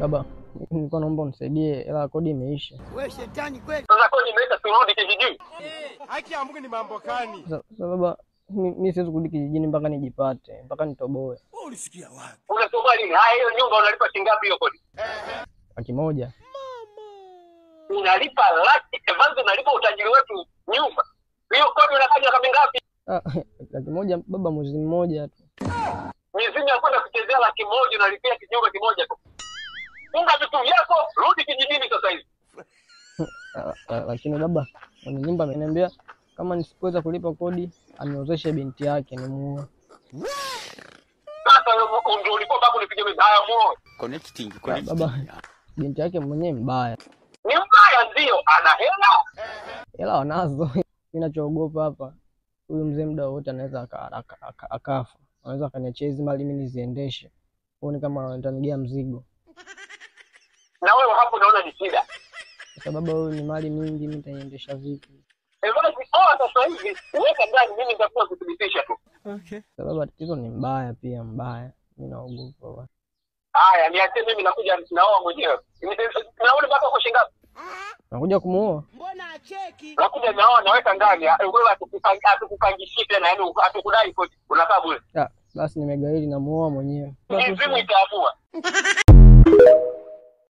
Baba, nilikuwa naomba unisaidie, hela ya kodi imeisha. Wewe shetani kweli. Sasa kodi imeisha, turudi kijijini. Haki ya Mungu ni mambo gani? Sasa baba, mimi siwezi kurudi kijijini mpaka nijipate, mpaka nitoboe. Wewe ulisikia wapi? Unatoboa lini? Haya, hiyo nyumba unalipa shilingi ngapi hiyo kodi? 100,000. Unalipa laki, Evans, unalipa utajiri wetu nyumba. Hiyo kodi unakata miaka mingapi? 100,000 baba, mwezi mmoja tu. Mizimu ya kwenda kuchezea 100,000 unalipia kinyumba kimoja tu. Funga vitu vyako, rudi kijijini sasa hivi. Lakini baba, mwenye nyumba ameniambia kama nisipoweza kulipa kodi aniozeshe binti yake nimuoe. Sasa ndio ulikuwa babu nipige mimi. Haya muoe. Connecting, connecting. Baba, binti yake mwenyewe mbaya. Ni mbaya ndio, ana hela. Hela wanazo. Mimi ninachoogopa hapa, huyu mzee muda wote anaweza akafa. Anaweza akaniachia hizi mali mimi niziendeshe. Huoni kama nitanigia mzigo? Na wewe hapo unaona ni shida. Kwa sababu huyu ni mali mingi, mimi nitaiendesha vipi? Evans, oa sasa hivi, weka ndani, mimi nitakuwa kudhibitisha tu. Okay. Sababu tatizo ni mbaya pia, mbaya. Mimi naogopa bwana. Haya, niachie mimi, nakuja naoa mwenyewe. Naona mpaka uko shilingi ngapi? Nakuja kumuoa. Mbona acheki? Nakuja naoa, naweka ndani. Wewe hatukupangishii tena, yaani hatukudai kodi. Unakaa bure. Basi nimegaili, namuoa mwenyewe. Mizimu itaamua.